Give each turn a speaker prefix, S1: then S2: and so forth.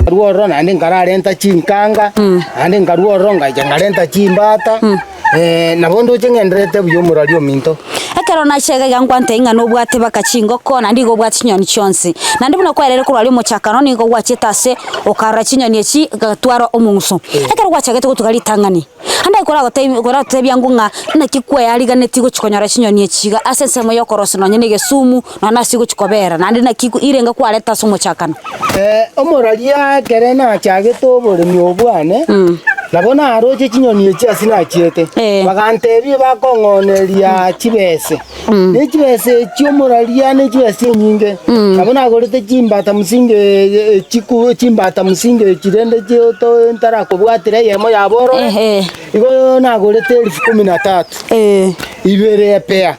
S1: Nkarua ororo naende nkararenta chinkanga, naende nkarua ororo ngacha nkarenta chimbata, nabo ndoche ng'endererete buya omorwari ominto.
S2: Ekero nacha iga iga nkwantebia ng'a nobwate baka chingoko naende igo obwate chinyoni chionsi. Naende buna kwarere korwa aria omochakano nigo gwachete ase okarora chinyoni echi ogatwara omong'uso. Ekero gwachagete gotuga ritang'ani, Ande koragotebie koratotebie ango ng'a naki kweyariganetie gochia konyora chinyoni echi iga ase ensemo ya okorosia nonye na egesumu, nonye ase gochia kobera, naende naki irenge kwareta ase omochakano.
S1: Omoraria ekere nachagete oboremi obo bwane, nabo naroche chinyoni echi ase nachiete, bagantebia bakong'oneria chibese. Ne chibesa echio omoraria ne chibesa chinyinge, nabo nagorete chimbata msinge echiku chimbata msinge echi rende chioto ntarakobwatera eyemo yabo orore,
S2: Ehe.
S1: igo nagorete elfu kumi na tatu,
S2: Eh.
S1: ibere epea.